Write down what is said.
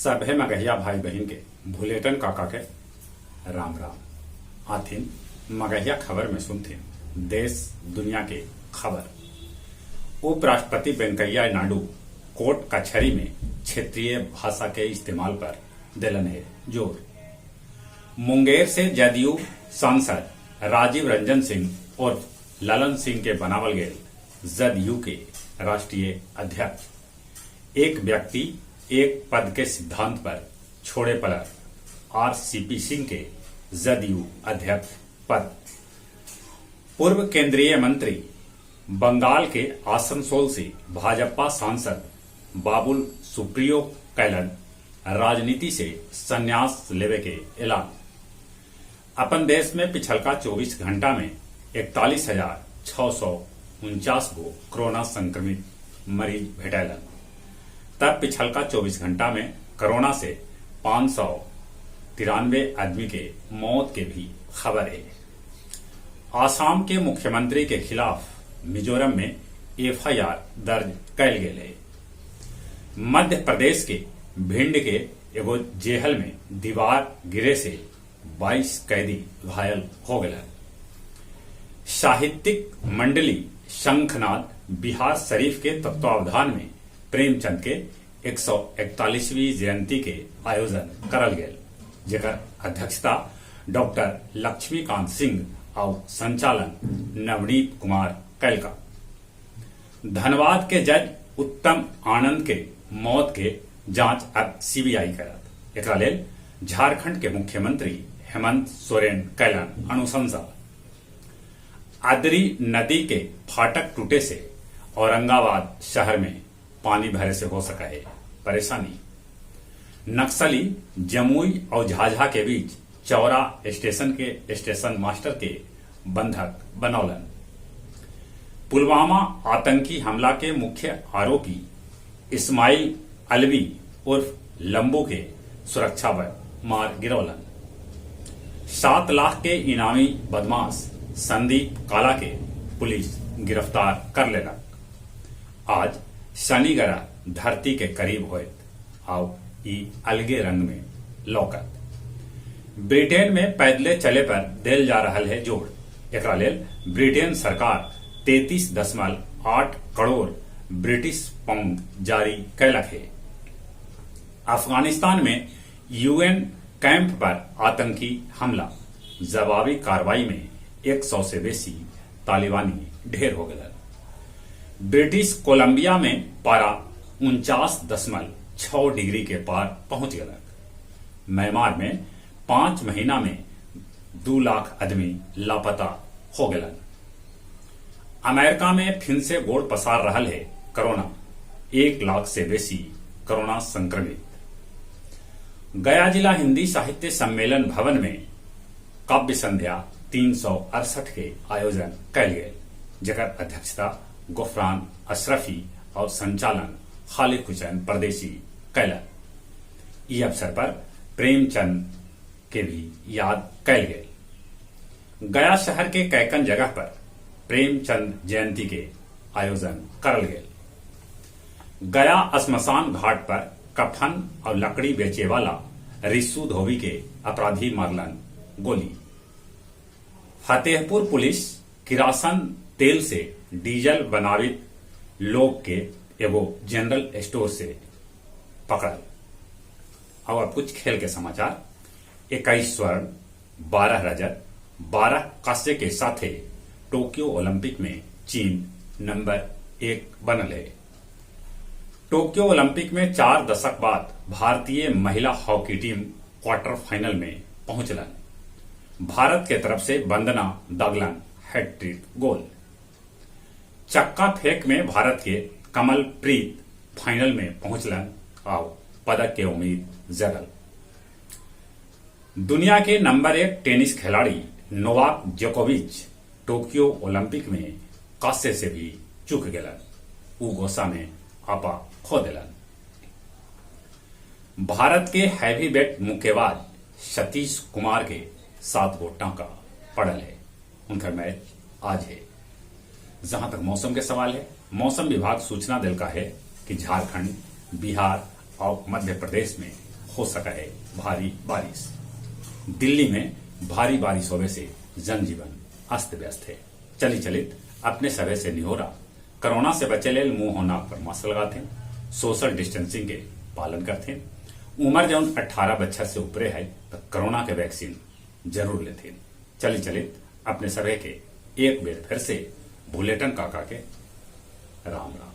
सभे मगहिया भाई बहिन के भुलेटन काका के राम राम। आथिन मगहिया खबर में सुनथिन देश दुनिया के खबर। उपराष्ट्रपति वेंकैया नायडू कोर्ट कचहरी में क्षेत्रीय भाषा के इस्तेमाल पर देलन हे जोर। मुंगेर से जदयू सांसद राजीव रंजन सिंह उर्फ ललन सिंह के बनावल गेल जदयू के राष्ट्रीय अध्यक्ष। एक व्यक्ति एक पद के सिद्धांत पर छोड़े पड़ल आरसीपी सिंह के जदयू अध्यक्ष पद। पूर्व केंद्रीय मंत्री बंगाल के आसनसोल से भाजपा सांसद बाबुल सुप्रियो कैलन राजनीति से संन्यास लेवे के ऐलान। अपन देश में पिछलका 24 घंटा में 41,649 गो कोरोना संक्रमित मरीज भेटैलन। तब पिछलका 24 घंटा में कोरोना से 593 आदमी के मौत के भी खबर है। आसाम के मुख्यमंत्री के खिलाफ मिजोरम में एफआईआर दर्ज कैल गेल है। मध्य प्रदेश के भिंड के एगो जेहल में दीवार गिरे से 22 कैदी घायल हो गए। साहित्यिक मंडली शंखनाद बिहार शरीफ के तत्वावधान में प्रेमचंद के 141वीं जयंती के आयोजन करल गेल, जेकर अध्यक्षता डॉक्टर लक्ष्मीकांत सिंह और संचालन नवनीत कुमार कैलका। धनबाद के जज उत्तम आनंद के मौत के जांच अब सीबीआई करत। एकरा लेल झारखंड के मुख्यमंत्री हेमंत सोरेन कैलन अनुशंसा। अदरी नदी के फाटक टूटे से औरंगाबाद शहर में पानी भरे से हो सका है परेशानी। नक्सली जमुई और झाझा के बीच चौरा स्टेशन के स्टेशन मास्टर के बंधक बनौलन। पुलवामा आतंकी हमला के मुख्य आरोपी इस्माइल अलवी उर्फ लंबू के सुरक्षा बल मार गिरौलन। 7 लाख के इनामी बदमाश संदीप काला के पुलिस गिरफ्तार कर लेलक। आज शनि ग्रह धरती के करीब होत आउ ई अलगे रंग में लौकत। ब्रिटेन में पैदले चले पर देल जा रहल है जोर। एकरा लेल ब्रिटेन सरकार 33.8 करोड़ ब्रिटिश पाउंड जारी कैलक हे। अफगानिस्तान में यूएन कैंप पर आतंकी हमला, जवाबी कार्रवाई में 100 से बेसी तालिबानी ढेर हो गए। ब्रिटिश कोलंबिया में पारा 49.6 डिग्री के पार पहुंच गलक। म्यांमार में 5 महीना में 2 लाख आदमी लापता हो गलन। अमेरिका में फिर से गोड़ पसार रहल है कोरोना, 1 लाख से बेसी कोरोना संक्रमित। गया जिला हिंदी साहित्य सम्मेलन भवन में काव्य संध्या 368 के आयोजन कैल गेल, जकर अध्यक्षता गुफरान अशरफी और संचालन खालिद हुसैन परदेसी कैलन। ई अवसर पर प्रेमचंद के भी याद कैल गेल। गया शहर के कैकन जगह पर प्रेमचंद जयंती के आयोजन करल गेल। गया श्मशान घाट पर कफन और लकड़ी बेचे वाला रिसु धोबी के अपराधी मारलन गोली। फतेहपुर पुलिस किरासन तेल से डीजल बनावित लोग के एगो जनरल स्टोर से पकड़ल। और अब कुछ खेल के समाचार। 21 स्वर्ण, 12 रजत, 12 कांस्य के साथे टोक्यो ओलंपिक में चीन नंबर 1 बनल है। टोक्यो ओलंपिक में 4 दशक बाद भारतीय महिला हॉकी टीम क्वार्टर फाइनल में पहुंचलन। भारत के तरफ से वंदना दागलन हैट्रिक गोल। चक्का फेंक में भारत के कमल प्रीत फाइनल में पहुंचलन और पदक के उम्मीद जगल। दुनिया के नंबर 1 टेनिस खिलाड़ी नोवाक जोकोविच टोक्यो ओलंपिक में कांस्य से भी चूक गेलन। ऊ गोस्सा में आपा खो दिलन। भारत के हैवीवेट मुक्केबाज सतीश कुमार के सात गो टांका पड़ल है। उनका मैच आज है। जहां तक मौसम के सवाल है, मौसम विभाग सूचना दिलका है कि झारखंड, बिहार और मध्य प्रदेश में हो सके है भारी बारिश। दिल्ली में भारी बारिश होवे से जनजीवन अस्त व्यस्त है। चली चलित अपने सभे से निहोरा, कोरोना से बचे लेल मुंह और नाक पर मास्क लगाते, सोशल डिस्टेंसिंग के पालन करते। उम्र जौन 18 बच्छर से ऊपरे है तो कोरोना के वैक्सीन जरूर लेते। चली चलित अपने सभे के एक बेर फिर से भुलेटन काका के राम राम।